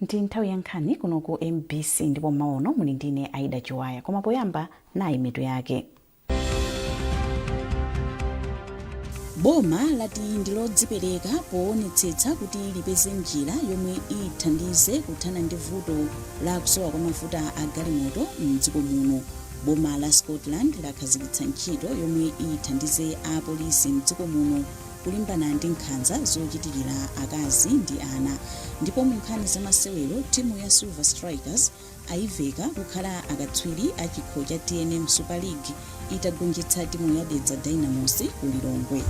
Ndi nthawi ya nkhani kuno ku MBC ndipo mmawa uno muli ndine Aida Chiwaya, koma poyamba nayi mitu yake. Boma lati ndi lodzipereka poonetsetsa kuti lipeze njira yomwe ithandize kuthana ndi vuto la kusowa kwa mafuta a galimoto mdziko muno. Boma la Scotland lakhazikitsa ntchito yomwe ithandize apolisi mdziko muno kulimbana ndi nkhanza zochitikira akazi ndi ana. Ndipo mu nkhani za masewero, timu ya Silver Strikers ayiveka kukhala akatswiri a chikho cha TNM Super League itagonjetsa timu ya Dedza Dynamos ku Lilongwe.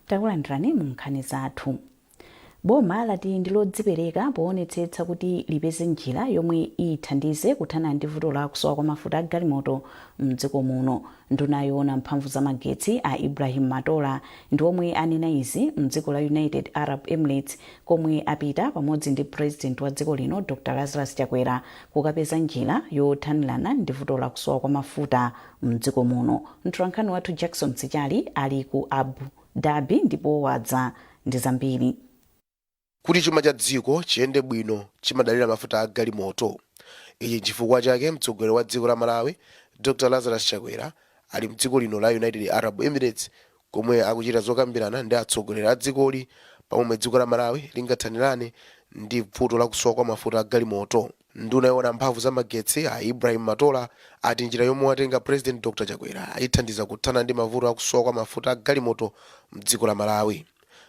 Takulandirani mu nkhani zathu. Boma lati ndi lodzipereka poonetsetsa kuti lipeze njira yomwe ithandize kuthana ndi vuto la kusowa kwa mafuta a galimoto mdziko muno. Nduna yoona mphamvu za magetsi a Ibrahim Matola ndi omwe anena izi mdziko la United Arab Emirates komwe apita pamodzi ndi President wa dziko lino Dr Lazarus Chakwera kukapeza njira yothanirana ndi vuto la kusowa kwa mafuta mdziko muno. Mtolankhani wathu Jackson Sichali ali ku Abu Dhabi ndipo wadza ndi zambiri. Kuti chuma cha dziko chiyende bwino chimadalira mafuta a galimoto. Ichi nchifukwa chake mtsogoleri wa dziko la Malawi, Dr Lazarus Chakwera, ali mdziko lino la United Arab Emirates komwe akuchita zokambirana ndi atsogoleri a dzikoli pa momwe dziko la Malawi lingathanirane ndi vuto la kusowa kwa mafuta a galimoto. Nduna yoona mphamvu za magetsi a Ibrahim Matola ati njira yomwe watenga President Dr Chakwera ithandiza kuthana ndi mavuto a kusowa kwa mafuta a galimoto mdziko la Malawi.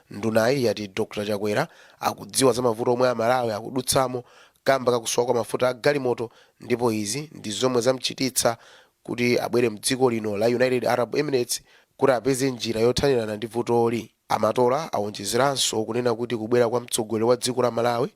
Ndunayi yati Dr Chakwera akudziwa za mavuto omwe a Malawi akudutsamo kamba ka kusowa kwa mafuta a galimoto ndipo izi ndi zomwe zamchititsa kuti abwere mdziko lino la United Arab Emirates kuti apeze njira yothanirana ndi vutoli. A Matola awonjezeranso kunena kuti kubwera kwa mtsogoleri wa dziko la Malawi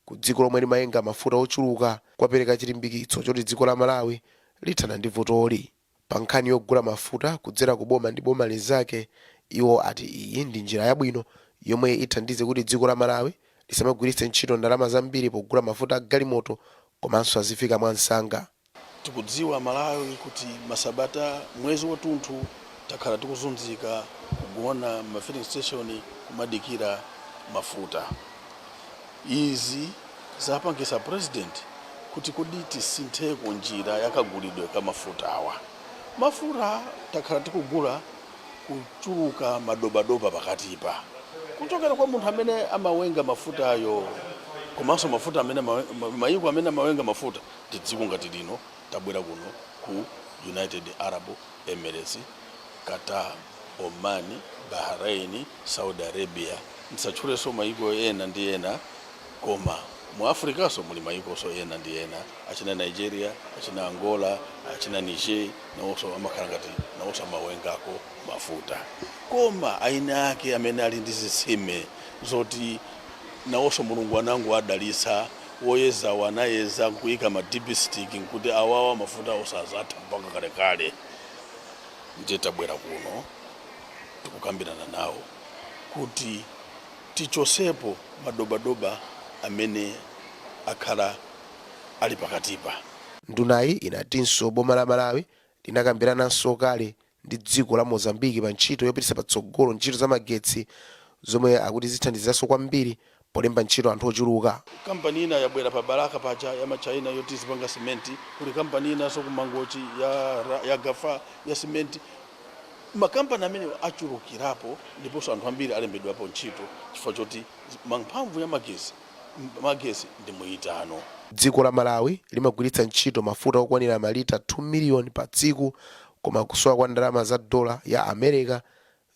ku dziko lomwe limayenga mafuta ochuluka kwapereka chilimbikitso choti dziko la Malawi lithana ndi vutoli. Pa nkhani yogula mafuta kudzera ku boma ndi boma linzake, iwo ati iyi ndi njira yabwino yomwe ithandize kuti dziko la Malawi lisamagwiritse ntchito ndalama zambiri pogula mafuta a galimoto komanso azifika mwansanga. Tikudziwa Amalawi kuti masabata, mwezi watunthu takhala tikuzunzika kugona m'ma filling station kumadikira mafuta. Izi zapangisa President kuti kodi tisintheko njira yakagulidwe ka mafutawa. Mafuta takhala tikugula kuchuluka madobadoba pakatipa kuchokera kwa munthu amene amawenga mafutayo komanso mafuta amene mayiko amene amawenga mafuta ndi dziko ngati lino tabwera kuno ku United Arab Emirates, Qatar, Oman, Bahrain, Saudi Arabia ndisatchulenso mayiko ena ndi ena koma mu Africanso muli mayikonso ena ndi ena achina Nigeria, achina Angola, achina Niger nawonso amakhala ngati nawonso amawengako mafuta koma aini ake amene ali ndi zitsime zoti nawonso Mulungu anangowadalitsa woyezawo anayeza nkuyika ma dipstick nkuti awawa mafuta awo sazatha mpaka kalekale. Ndiye tabwera kuno tikukambirana nawo kuti tichosepo madobadoba amene akhala ali pakatipa. Ndunayi inatinso boma la Malawi linakambirananso kale ndi dziko la Mozambique pa ntchito yopititsa patsogolo ntchito za magetsi zomwe akuti zithandizanso kwambiri polemba ntchito anthu ochuluka. Kampani ina yabwera pa Balaka paja ya ma China yoti izipanga cement, kuli kampani inanso ku Mangochi ya, ya Gafa ya cement. Makampani amenewa achulukirapo ndiponso anthu ambiri alembedwapo ntchito chifukwa choti mphamvu ya magesi magesi ndi muitano. Dziko la Malawi limagwiritsa ntchito mafuta okwanira malita 2 miliyoni pa tsiku koma kusowa kwa ndalama za dola ya America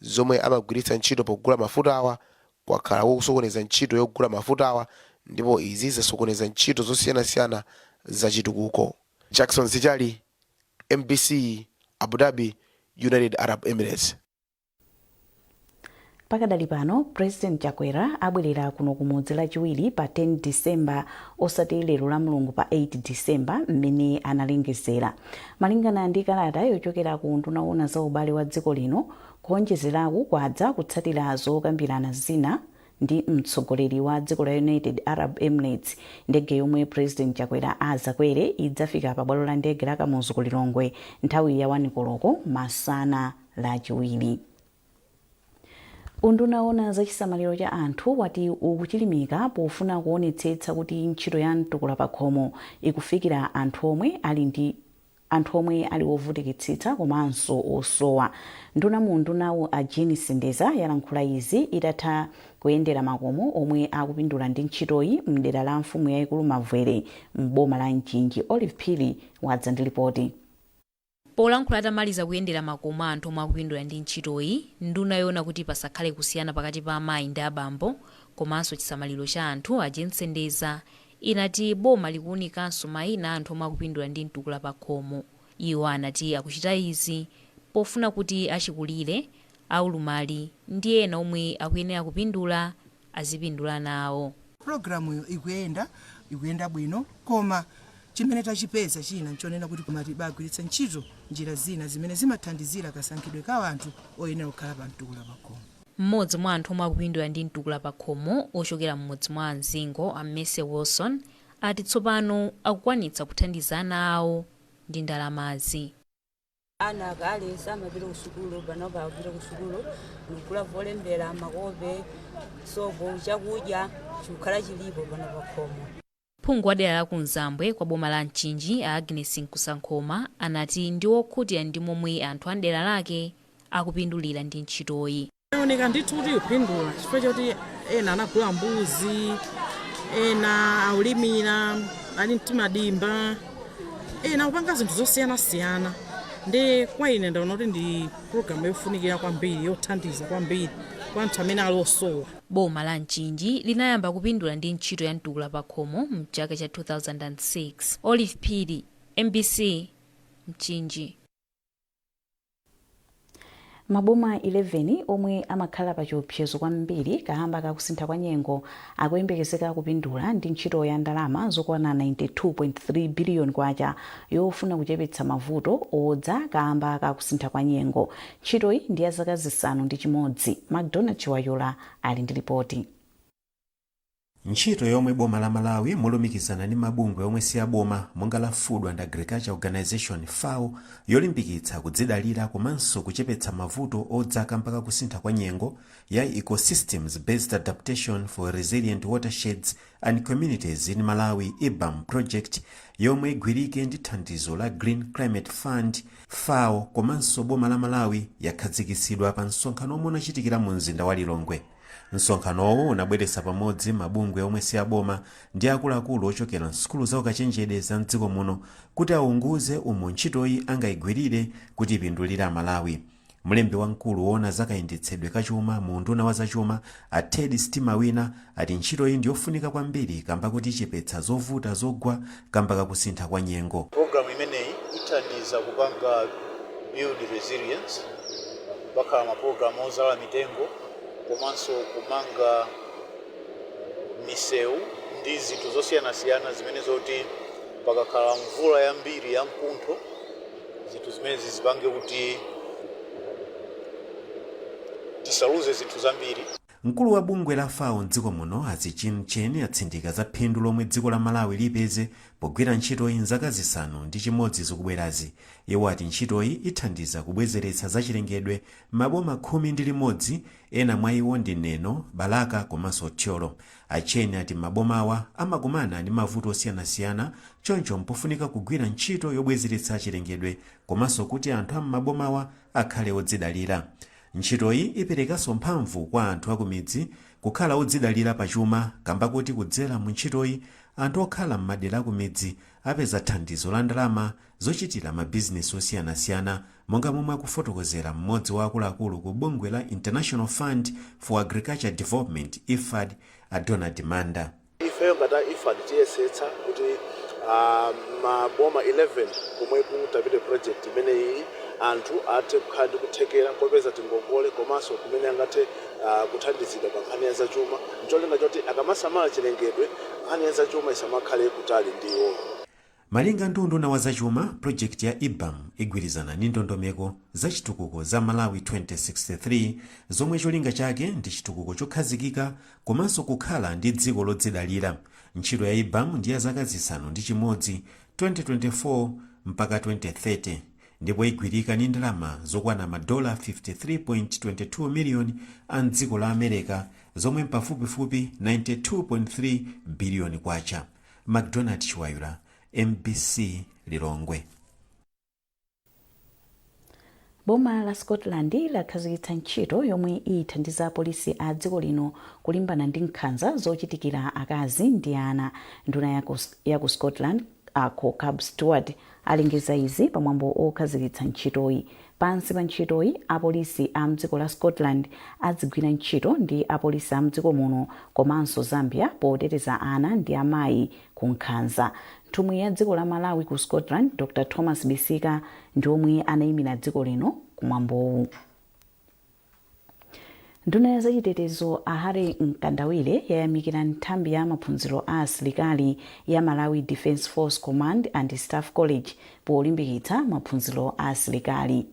zomwe amagwiritsa ntchito pogula mafutawa kwakhala kukusokoneza ntchito yogula mafutawa ndipo izi zasokoneza ntchito zosiyanasiyana za chitukuko. Jackson Sichali, MBC, Abu Dhabi, United Arab Emirates. Pakadali pano, President Chakwera abwerera kuno kumudzi lachiwiri pa 10 December osati lero la Mulungu pa 8 December mmene analengezera. Malingana ndi kalata yochokera ku unduna woona za ubale wa dziko lino, kuonjezeraku kwadza kutsatira zokambirana zina Ndi mtsogoleri wa dziko la United Arab Emirates. Ndege yomwe President Chakwera azakwere idzafika pa bwalo la ndege la Kamuzu ku Lilongwe nthawi ya 1 koloko masana Lachiwiri. Unduna woona za chisamaliro cha anthu wati ukuchilimika pofuna kuonetsetsa kuti ntchito ya mtukula pakhomo ikufikira anthu omwe ali ovutikitsitsa komanso osowa. Nduna mu undunawu, a Jean Sendeza, yalankhula izi itatha kuyendera makomo omwe akupindula ndi ntchitoyi mdera la mfumu yayikulu Mavwere m'boma la Mchinji. Olive Phiri wadza ndi ripoti. Polankhula atamaliza kuyendera makomo a anthu omwe akupindula ndi ntchitoyi, nduna yoona kuti pasakhale kusiyana pakati pa amayi ndi abambo komanso chisamaliro cha anthu, a Jean Sendeza, inati boma likuwunikanso mayina a anthu omwe akupindula ndi mtukula pakhomo. Iwo anati akuchita izi pofuna kuti achikulire, aulumali ndi ena omwe akuyenera kupindula azipindula nawo. Pulogalamuyo ikuyenda, ikuyenda bwino, koma chimene tachipeza china nchonena kuti kumati bagwiritsa ntchito njira zina zimene zimathandizira kasankhidwe ka anthu oyenera kukhala pa mtukula pakhomo. Mmodzi mwa anthu omwe akupindula ndi mtukula pakhomo ochokera mmudzi mwa Anzingo, a Mercy Wilson, ati tsopano akukwanitsa kuthandiza ana awo ndi ndalamazi. Ana akale samapita kusukulu, panopa akupita kusukulu, nikugula volembera, makope, sopo, chakudya chikukhala chilipo pano pakhomo. Phungu wa dera la Kumzambwe kwa boma la Mchinji, a Agnes Nkusankhoma, anati ndi wokhutira ndi momwe anthu a dera lake akupindulira ndi ntchitoyi. Oneka ndithu kuti kupindula, chifukwa choti ena anagula mbuzi, ena aulimira, ali mtimadimba, ena akupanga zinthu zosiyanasiyana. Ndi kwa ine ndaona kuti ndi pulogalamu yofunikira kwambiri, yothandiza kwambiri kwa anthu amene ali osowa. Boma la Mchinji linayamba kupindula ndi ntchito ya mtukula pakhomo mchaka cha 2006. Olive Phiri, MBC, Mchinji. Maboma 11 omwe amakhala pa chiopsezo kwambiri kamba kakusintha kwa nyengo akuyembekezeka kupindula ndi ntchito ya ndalama zokwana 92.3 biliyoni kwacha yofuna kuchepetsa mavuto odza kamba kakusintha kwa nyengo. Ntchitoyi ndi ya zaka 6. Macdonald Chiwayula ali ndi ripoti. Ntchito yomwe boma la Malawi molumikizana ndi mabungwe omwe si aboma monga la Food and Agriculture Organization, FAO, yolimbikitsa kudzidalira komanso kuchepetsa mavuto odza kamba kakusintha kwa nyengo ya Ecosystems Based Adaptation for Resilient Watersheds and Communities in Malawi, EBAM project, yomwe igwirike ndi thandizo la Green Climate Fund, FAO komanso boma la Malawi, yakhazikitsidwa pa msonkhano omwe unachitikira mu mzinda wa Lilongwe. Msonkhanowu unabweretsa pamodzi mabungwe omwe si aboma ndi akuluakulu ochokera msukulu za ukachenjede za mdziko muno kuti aunguze umo ntchitoyi angayigwirire kuti ipindulire Amalawi. Mlembi wamkulu woona zakayendetsedwe kachuma mu unduna wa zachuma, a Ted Stimawina, ati ntchitoyi ndiyofunika kwambiri kamba kuti ichepetsa zovuta zogwa kamba kakusintha kwa nyengo. Programu imeneyi ithandiza kupanga build resilience. Pakhala mapulogalamu ozala mitengo komanso kumanga misewu ndi zinthu zosiyanasiyana zimene zoti pakakhala mvula yambiri ya mkuntho, zinthu zimene zizipange kuti tisaluze zinthu zambiri. Mkulu wa bungwe la FAO mdziko muno, a Zichun Chen, atsindika za phindu lomwe dziko la Malawi lipeze pogwira ntchitoyi mzaka 6 zikubwerazi. Iwo ati ntchitoyi ithandiza kubwezeretsa zachilengedwe maboma 11. Ena mwa iwo ndi Neno, Balaka komanso Thyolo. A Chen ati mabomawa amakumana ndi mavuto osiyanasiyana, choncho mpofunika kugwira ntchito yobwezeretsa chilengedwe komanso kuti anthu am'mabomawa akhale odzidalira. Ntchitoyi iperekanso mphamvu kwa anthu akumidzi kukhala odzidalira pachuma, kamba kuti kudzera mu ntchitoyi anthu okhala m'madera akumidzi apeza thandizo la ndalama zochitira mabizinesi osiyanasiyana, monga momwe akufotokozera mmodzi wa akuluakulu ku bungwe la International Fund for Agriculture Development, IFAD, a Donald Manda. Ifeyo ngati IFAD tiyesetsa kuti maboma 11 komwe kutapite project imeneyi, anthu athe kukhala ndi kuthekera kopeza tingongole komanso kumene angathe kuthandizidwa pa nkhani ya zachuma, ncholinga choti akamasamala chilengedwe, nkhani ya zachuma isamakhale kutali ndi iwo. Malinga ndi unduna wa zachuma, project ya IBAM igwirizana ndi ndondomeko za chitukuko za Malawi 2063, zomwe cholinga chake ndi chitukuko chokhazikika komanso kukhala ndi dziko lodzidalira. Ntchito ya IBAM ndi ya zaka 6, 2024 mpaka 2030, ndipo igwirika ndi ndalama zokwana madola 53.22 miliyoni a mdziko la America, zomwe mpafupifupi 92.3 biliyoni kwacha. McDonald Chiwayula, MBC, Lilongwe. Boma la Scotland lakhazikitsa ntchito yomwe ithandiza apolisi a dziko lino kulimbana ndi nkhanza zochitikira akazi ndi ana. Nduna ya ku Scotland, a Kaukab Stewart, alengeza izi pamwambo okhazikitsa ntchitoyi. Pansi pa ntchitoyi, apolisi a mdziko la Scotland adzigwira ntchito ndi apolisi a mdziko muno komanso Zambia poteteza ana ndi amayi ku nkhanza. Nthumwi ya dziko la Malawi ku Scotland, Dr Thomas Bisika, ndi omwe anayimira dziko lino kumwambowu. Nduna ya zachitetezo, a Harry Mkandawire, yayamikira nthambi ya maphunziro a asilikali ya Malawi Defence Force Command and Staff College polimbikitsa maphunziro a asilikali.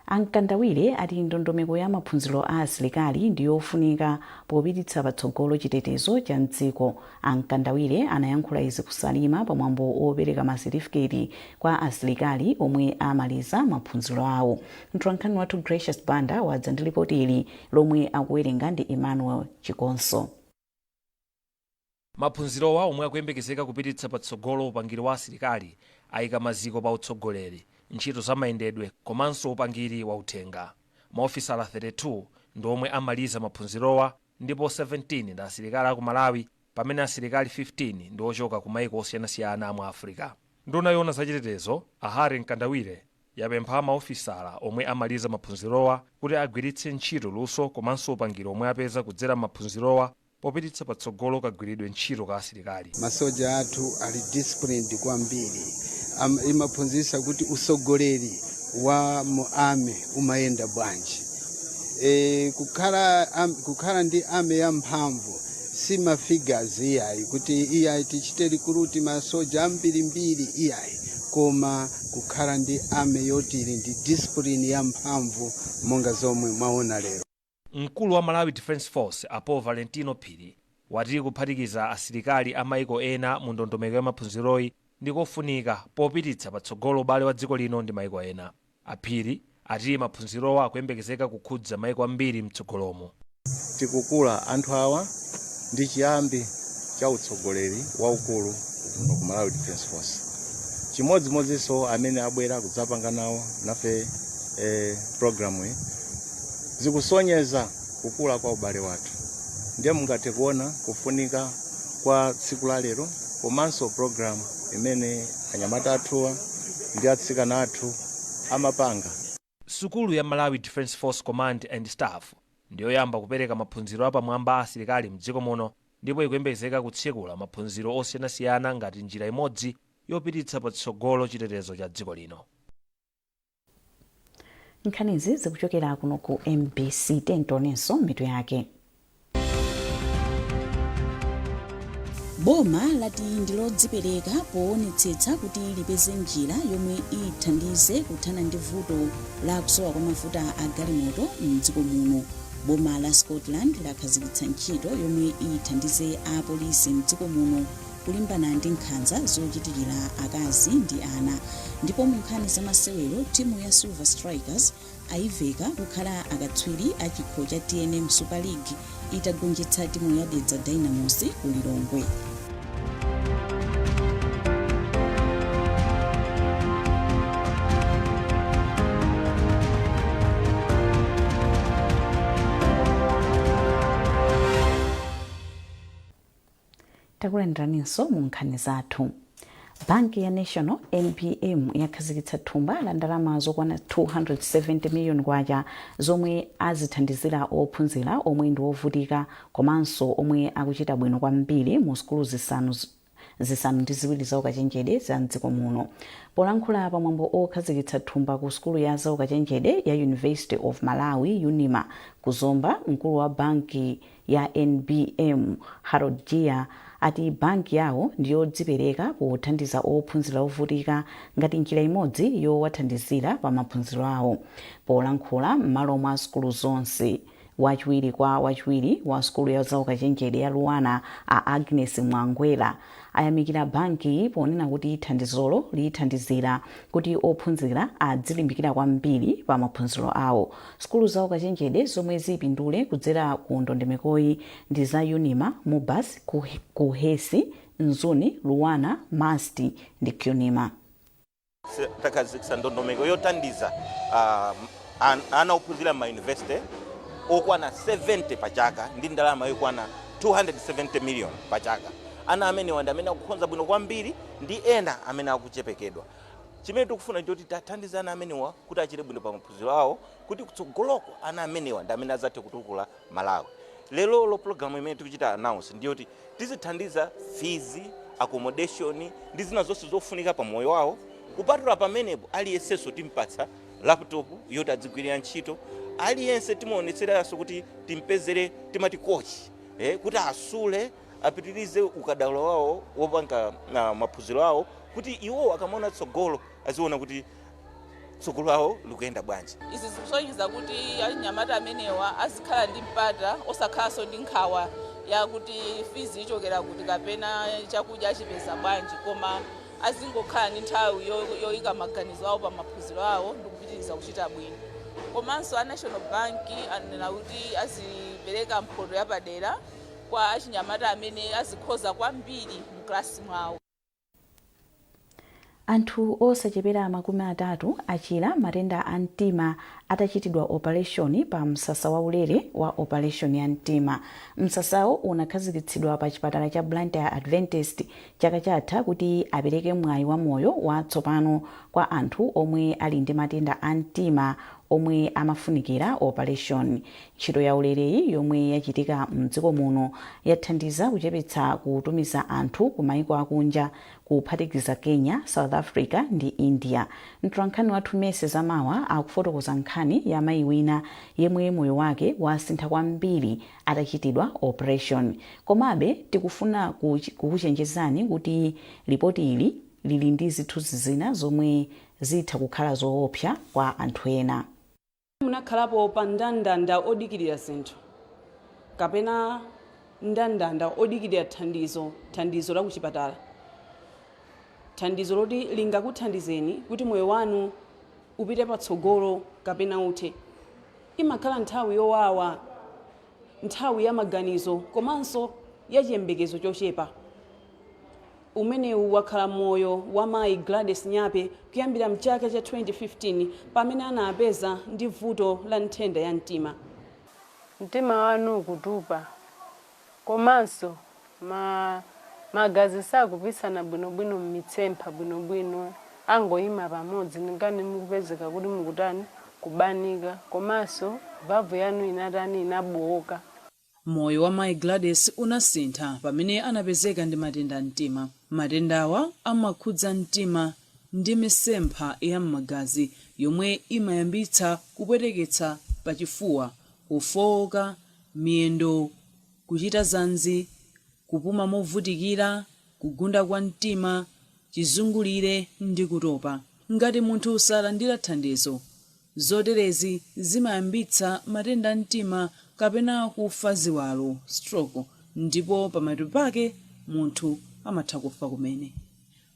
A Mkandawire ati ndondomeko ya maphunziro a asilikali ndi yofunika popititsa patsogolo chitetezo cha mdziko. A Mkandawire anayankhula izi ku Salima pamwambo opereka masetifiketi kwa asilikali omwe amaliza maphunziro awo. Mtolankhani wathu Gracious Banda wadza ndi lipoti ili, lomwe akuwerenga ndi Emmanuel Chikonso. Maphunzirowa, omwe akuyembekezeka kupititsa patsogolo upangiri wa asilikali, ayika maziko pa utsogoleri, ntchito za mayendedwe komanso upangiri wa uthenga. Maofisala 32 ndi omwe amaliza maphunzirowa, ndipo 17 ndi asilikali aku Malawi, pamene asilikali 15 ndi ochoka ku maiko osiyanasiyana mu Africa. Nduna yoona zachitetezo, a Harry Mkandawire, yapempha maofisala omwe amaliza maphunzirowa kuti agwiritse ntchito luso komanso upangiri omwe apeza kudzera maphunzirowa popititsa patsogolo kagwiridwe ntchito ka asilikali. Masoja athu ali disciplined kwambiri. Imaphunzitsa kuti usogoleri wa mu army umayenda bwanji. Kukhala ndi army yamphamvu si ma figures iyayi, kuti iyayi tichite recruit masoja ambirimbiri, iyayi, koma kukhala ndi army yoti ili ndi discipline yamphamvu monga zomwe mwaona lero. Mkulu wa Malawi Defence Force, a Paul Valentino Phiri, wati kuphatikiza asilikali a maiko ena mu ndondomeko ya maphunziroyi ndi kofunika popititsa patsogolo ubale wa dziko lino ndi maiko ena. Aphiri ati maphunzirowa akuyembekezeka kukhudza maiko ambiri mtsogolomo. Tikukula, anthu awa ndi chiyambi cha utsogoleri waukulu kuno ku Malawi Defence Force, chimodzimodzinso amene abwera kudzapanga nawo nafe programu iyi. Zikusonyeza kukula kwa ubale wathu. Ndiye mungathe kuona kufunika kwa tsiku la lero komanso programu imene anyamata athuwa ndi atsikana athu amapanga. Sukulu ya Malawi Defence Force Command and Staff ndiyoyamba kupereka maphunziro apamwamba a asilikali mdziko muno, ndipo ikuyembekezeka kutsekula maphunziro osiyanasiyana ngati njira imodzi yopititsa patsogolo chitetezo cha dziko lino. Nkhanizi zikuchokera kuno ku MBC. Tionenso mitu yake. Boma lati ndi lodzipereka poonetsetsa kuti lipeze njira yomwe ithandize kuthana ndi vuto la kusowa kwa mafuta a galimoto mdziko muno. Boma la Scotland lakhazikitsa ntchito yomwe ithandize apolisi mdziko muno kulimbana ndi nkhanza zochitikira akazi ndi ana. Ndipo mu nkhani za masewero, timu ya Silver Strikers ayiveka kukhala akatswiri a chikho cha TNM Super League itagonjetsa timu ya Dedza Dynamos ku Lilongwe. Takulandiraninso mu nkhani zathu. Banki ya National, NBM, yakhazikitsa thumba la ndalama zokwana 270 miliyoni kwacha zomwe azithandizira ophunzira omwe ndi ovutika komanso omwe akuchita bwino kwambiri mu sukulu 7 za ukachenjede za mdziko muno. Polankhula pamwambo okhazikitsa thumba ku sukulu ya zaukachenjede ya University of Malawi, UNIMA, ku Zomba, mkulu wa banki ya NBM, Harold Gia, ati banki yawo ndiyodzipereka pothandiza ophunzira ovutika ngati njira imodzi yowathandizira pa maphunziro awo. Polankhula m'malo mwa sukulu zonse, wachiwiri kwa wachiwiri wa sukulu ya zaukachenjede ya LUANAR a Agnes Mwangwera ayamikira banki ponena kuti thandizolo lithandizira kuti ophunzira adzilimbikira kwambiri pa maphunziro awo. Sukulu za ukachenjede zomwe zipindule kudzera ku ndondomekoyi ndi za UNIMA, MUBAS, KUHeS, Mzuni, LUANAR, MUST ndi CUNIMA. Takhazikitsa ndondomeko yothandiza ana ophunzira m'mayunivesite okwana 70 pa chaka ndi ndalama yokwana 270 million pa chaka. Ana amenewa ndi amene akukhonza bwino kwambiri ndi ena amene akuchepekedwa. Chimene tikufuna ndi choti tathandize ana amenewa kuti achite bwino pa maphunziro awo, kuti kutsogoloko ana amenewa ndi amene adzathe kutukula Malawi. Lerolo pulogalamu imene tikuchita announce ndiyoti tizithandiza fees, accommodation ndi zina zonse zofunika pa moyo wawo. Kupatula pamenepo, aliyensenso timpatsa laptop yoti adzigwirira ntchito. Aliyense timaonetseranso kuti timpezere, timati coach, kuti asule apitirize ukadaulo wawo wopanga maphunziro awo, kuti iwo akamaona tsogolo aziona kuti tsogolo lawo likuyenda bwanji. Izi zikusonyeza kuti anyamata amenewa azikhala ndi mpata osakhalanso ndi nkhawa yakuti fees ichokera kuti kapena chakudya achipeza bwanji, koma azingokhala ndi nthawi yoyika maganizo awo pa maphunziro awo ndi kupitiriza kuchita bwino. Komanso a National Bank anena kuti azipereka mphoto yapadera kwa achinyamata amene azikhoza kwambiri mu klasi mwawo. Anthu osachepera 30 achira matenda a mtima atachitidwa operation pa msasa waulere wa operation ya mtima. Msasawo unakhazikitsidwa pa chipatala cha Blantyre Adventist chaka chatha kuti apereke mwayi wa moyo watsopano kwa anthu omwe ali ndi matenda a mtima omwe amafunikira operation. Ntchito ya ulereyi yomwe yachitika mdziko muno yathandiza kuchepetsa kutumiza anthu ku maiko akunja, kuphatikiza Kenya, South Africa ndi India. Mtolankhani wathu Mese Zamawa akufotokoza nkhani ya mayi wina yemwe moyo wake wasintha kwambiri atachitidwa operation. Komabe tikufuna kukuchenjezani kuti lipoti ili lili ndi zithunzi zina zomwe zitha kukhala zoopsa kwa anthu ena. Munakhalapo pa ndandanda odikirira zinthu kapena ndandanda odikirira thandizo, thandizo la kuchipatala, thandizo loti lingakuthandizeni kuti moyo wanu upite patsogolo kapena uthe? Imakhala nthawi yowawa, nthawi ya maganizo komanso ya chiyembekezo chochepa. Umenewu wakhala moyo wa mayi Gladys Nyape kuyambira mchaka cha 2015 pamene anapeza ndi vuto la nthenda ya mtima. Mtima wanu ukutupa komanso ma magazi sakupisana bwinobwino m'mitsempha bwinobwino, angoyima pamodzi, ngani mukupezeka kuti mukutani, kubanika, komanso valve yanu inatani, inabowoka. Moyo wa mayi Gladys unasintha pamene anapezeka ndi matenda a mtima. Matendawa amakhudza mtima ndi misempha ya m'magazi yomwe imayambitsa kupweteketsa pachifuwa, kufowoka, miyendo kuchita zanzi, kupuma movutikira, kugunda kwa mtima, chizungulire ndi kutopa. Ngati munthu salandira thandizo, zoterezi zimayambitsa matenda a mtima kapena kufa ziwalo, stroke, ndipo pamapeto pake munthu amatha kufa kumene.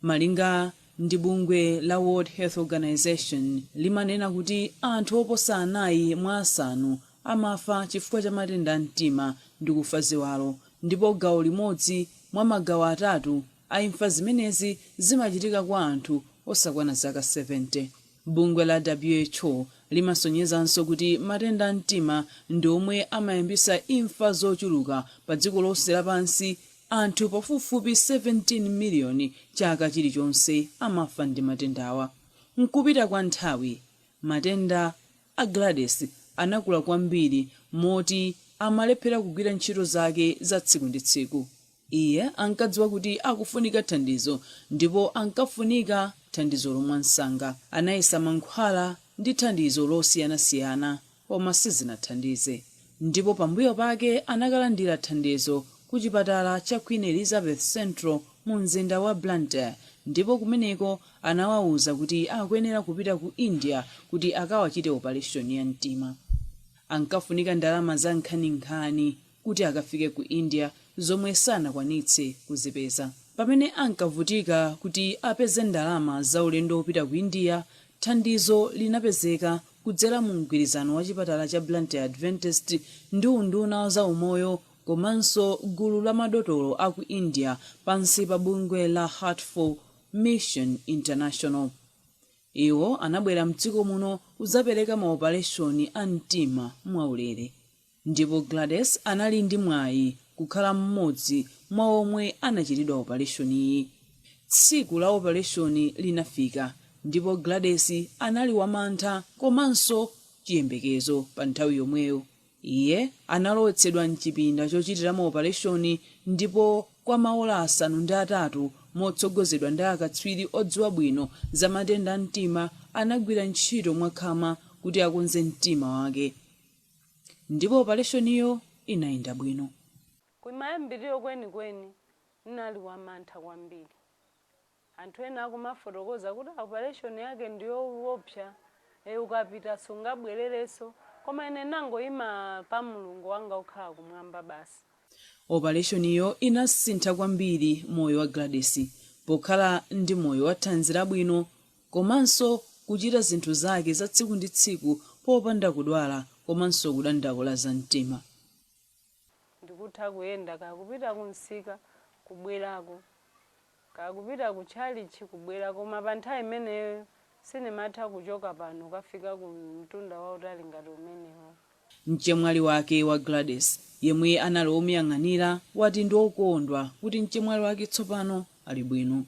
Malinga ndi bungwe la World Health Organization, limanena kuti anthu oposa anayi mwa asanu amafa chifukwa cha matenda a mtima ndi kufa ziwalo, ndipo gawo limodzi mwa magawo atatu a imfa zimenezi zimachitika kwa anthu osakwana zaka 70. Bungwe la WHO limasonyezanso kuti matenda a mtima ndi omwe amayambitsa imfa zochuluka pa dziko lonse lapansi. Anthu pafupifupi 17 miliyoni chaka chilichonse amafa ndi matendawa. M'kupita kwa nthawi, matenda a Gladys anakula kwambiri moti amalephera kugwira ntchito zake za tsiku ndi tsiku. Iye ankadziwa kuti akufunika thandizo ndipo ankafunika thandizolo mwamsanga. Anayesa mankhwala ndi thandizo losiyanasiyana koma sizinathandize. Ndipo pambuyo pake anakalandira thandizo Ku chipatala cha Queen Elizabeth Central mu mzinda wa Blantyre, ndipo kumeneko anawawuza kuti akuyenera kupita ku India kuti akawachite operation ya mtima. Ankafunika ndalama za nkhaninkhani kuti akafike ku India, zomwe sanakwanitse kuzipeza. Pamene ankavutika kuti apeze ndalama za ulendo wopita ku India, thandizo linapezeka kudzera mu mgwirizano wa chipatala cha Blantyre Adventist ndi unduna wa zaumoyo komanso gulu la madotolo a ku India pansi pa bungwe la Heart for Mission International. Iwo anabwera mdziko muno kudzapereka maopaleshoni a mtima mwaulere, ndipo Gladys anali ndi mwayi kukhala mmodzi mwa omwe anachitidwa opaleshoniyi. Tsiku la opaleshoni linafika ndipo Gladys anali wamantha komanso chiyembekezo pa nthawi yomweyo. Iye analowetsedwa mchipinda chochitiramo opaleshoni ndipo kwa maola 8 motsogozedwa ndi akatswiri odziwa bwino za matenda a mtima anagwira ntchito mwakhama kuti akonze mtima wake, ndipo opaleshoniyo inayenda bwino. Kumayambiriro kwenikweni ndinali wamantha kwambiri. Anthu ena akumafotokoza kuti operation yake ndiyoopsa, ukapita sungabwererenso, koma ine nangoyima pa Mulungu wanga okhala kumwamba basi. Opaleshoniyo inasintha kwambiri moyo wa Gladys, pokhala ndi moyo wa thanzi labwino komanso kuchita zinthu zake za tsiku ndi tsiku popanda kudwala komanso kudandaula za mtima. Ndikutha kuyenda, kakupita kumsika, kubwerako, kakupita ku tchalichi, kubwera, koma pa nthawi imeneyo sindimatha kuchoka pano kukafika ku mtunda wautali ngati umenewo. Mchemwali wake wa Gladys, yemwe anali omuyang'anira, wati ndi okondwa kuti mchemwali wake tsopano ali bwino.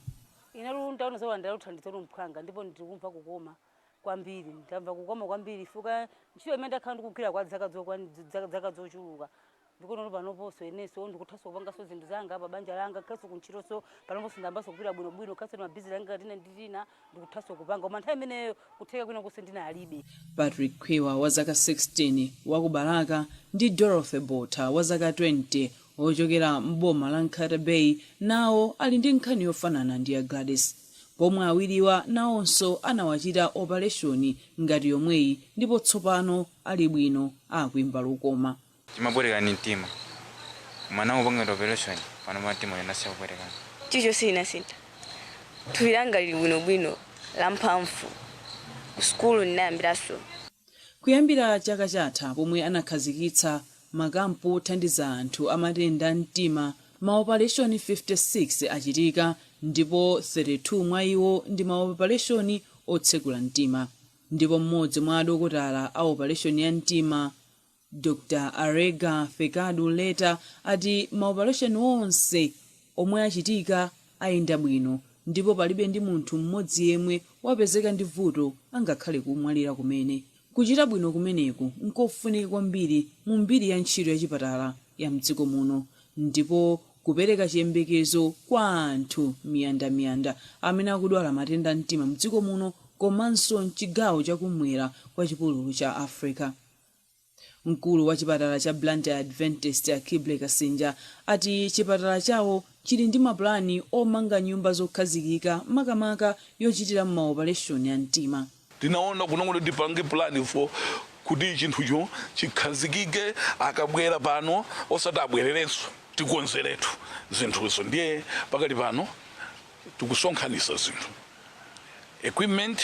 Ine ndaona zolandira uthandizo mphwanga, ndipo ndikumva kukoma kwambiri. Ndamva kukoma kwambiri fuka ntchito imene ndakhala ndikugwira kwa zaka zochuluka, ndikuona panoponso inenso ndikuthanso kupanganso zinthu zanga pa banja langa, khaso kuntchitonso panoponso ndambanso kupita bwinobwino, khaso mabizinesi anga tina ndi tina ndikuthanso kupanga, koma nthawi imeneyo kutheka kwina konse ndinalibe. Patrick Khwiwa wa zaka 16 wa ku Balaka ndi Dorothy Botha wa zaka 20 ochokera m'boma la Nkhata Bay nawo ali ndi nkhani yofanana ndi ya Gladys, pomwe awiriwa nawonso anawachita opaleshoni ngati yomweyi, ndipo tsopano ali bwino, akuimba lokoma. Chimabwereka ni mtima, mwana upanga operation pano pa mtima unasiya kubwerekana. Chilichonse chinasintha. Thupi langa lili bwinobwino, lamphamvu. Kusukulu ndinayambiranso. Kuyambira chaka chatha pomwe anakhazikitsa makampu othandiza anthu amatenda a mtima, maopaleshoni 56 achitika, ndipo 32 mwa iwo ndi maopaleshoni otsekula mtima. Ndipo mmodzi mwa adokotala a opaleshoni ya mtima, Dr Arega Fekadu Leta, ati maopaleshoni onse omwe achitika ayenda bwino, ndipo palibe ndi munthu mmodzi yemwe wapezeka ndi vuto, angakhale kumwalira kumene. Kuchita bwino kumeneku nkofunika kwambiri mu mbiri ya ntchito ya chipatala ya mdziko muno, ndipo kupereka chiyembekezo kwa anthu miyandamiyanda amene akudwala matenda a mtima mdziko muno komanso mchigawo chakumwera kwa chipululu cha Africa. Mkulu wa chipatala cha Blantyre Adventist, Akible Kasinja, ati chipatala chawo chili ndi mapulani omanga nyumba zokhazikika, makamaka yochitira maopaleshoni a mtima. Tinaona kuno kuti tipange plan for kuti chinthucho chikhazikike, akabwera pano osati abwererenso, tikonzeretu zinthuzo. Ndiye pakali pano tikusonkhanisa zinthu, equipment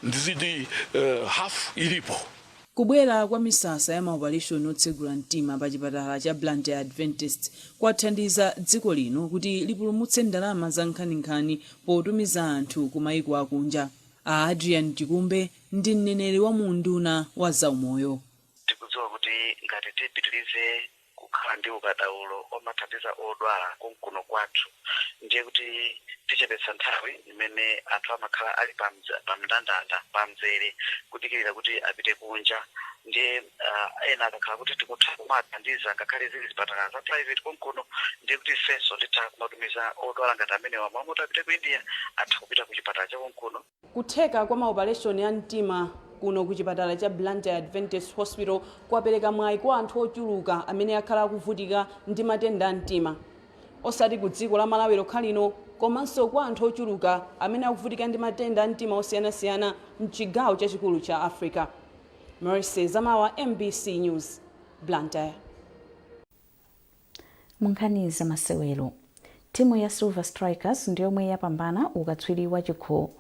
ndiziti half ilipo. Kubwera kwa misasa ya maopaleshoni otsegula mtima pa chipatala cha Blantyre Adventist kwathandiza dziko lino kuti lipulumutse ndalama za nkhaninkhani potumiza anthu ku maiko akunja. A Adrian Chikumbe ndi mneneri wa mu unduna wa zaumoyo. Tikudziwa kuti ngati tipitirize kukhala ndi ukadaulo omathandiza odwala kunkuno kwathu, ndiye kuti tichepetsa nthawi imene anthu amakhala ali pa mndandanda, pa mzere, kudikirira kuti apite kunja. Ndiye ena akakhala kuti tikutha kumathandiza ngakhale zili zipatala za private konkuno, ndiye kuti ifenso titha kumatumiza odwala ngati amenewa, momwe apite ku India atha kupita ku chipatala cha konkuno. Kutheka kwa maopaleshoni a mtima Kuno ku chipatala cha Blantyre Adventist Hospital kwapereka mwayi kwa anthu ochuluka amene akhala akuvutika ndi matenda a mtima, osati ku dziko la Malawi lokha lino, komanso kwa anthu ochuluka amene akuvutika ndi matenda a mtima osiyanasiyana mchigawo chachikulu cha Africa. Mercy Zamawa, MBC News, Blantyre. Munkhani zamasewero, timu ya Silver Strikers ndiyomwe yapambana ukatswiri wa chikho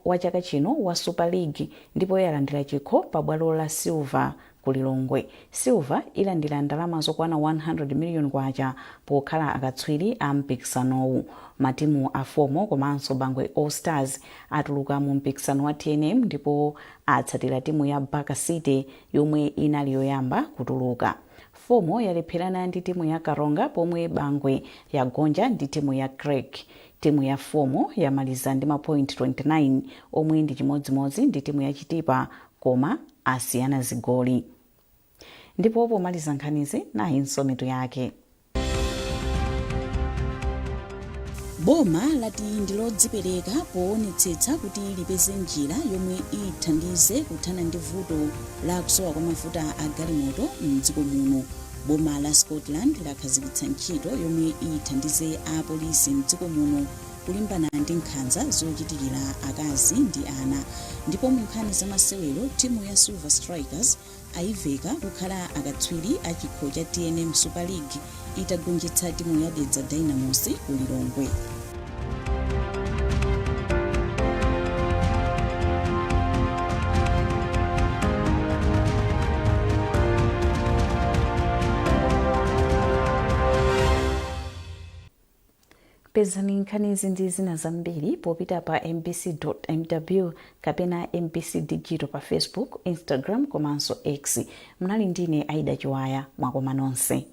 wa chaka chino wa Super League ndipo yalandira chikho pa bwalo la Silver ku Lilongwe. Silver ilandira ndalama zokwana 100 million kwacha pokhala akatswiri a mpikisanowu. Matimu a FOMO komanso Bangwe All Stars atuluka mu mpikisano wa TNM ndipo atsatira timu ya Baka City yomwe inali yoyamba kutuluka. FOMO yalepherana ndi timu ya Karonga, pomwe Bangwe yagonja ndi timu ya Creck. Timu ya FOMO yamaliza ndi mapoint 29, omwe ndi chimodzimodzi ndi timu ya Chitipa, koma asiyana zigoli. Ndipo pomaliza nkhanizi, nayinso mitu yake. Boma lati ndi lodzipereka poonetsetsa kuti lipeze njira yomwe ithandize kuthana ndi vuto la kusowa kwa mafuta a galimoto mdziko muno. Boma la Scotland lakhazikitsa ntchito yomwe ithandize apolisi mdziko muno kulimbana ndi nkhanza zochitikira akazi ndi ana. Ndipo mu nkhani zamasewero, timu ya Silver Strikers ayiveka kukhala akatswiri a chikho cha TNM Super League itagonjetsa timu ya Dedza Dynamos ku Lilongwe. Pezani nkhanizi ndi zina zambiri popita pa mbc.mw kapena MBC Digital pa Facebook, Instagram komanso X. Mnali ndine Aida Chiwaya. Mwakoma nonse.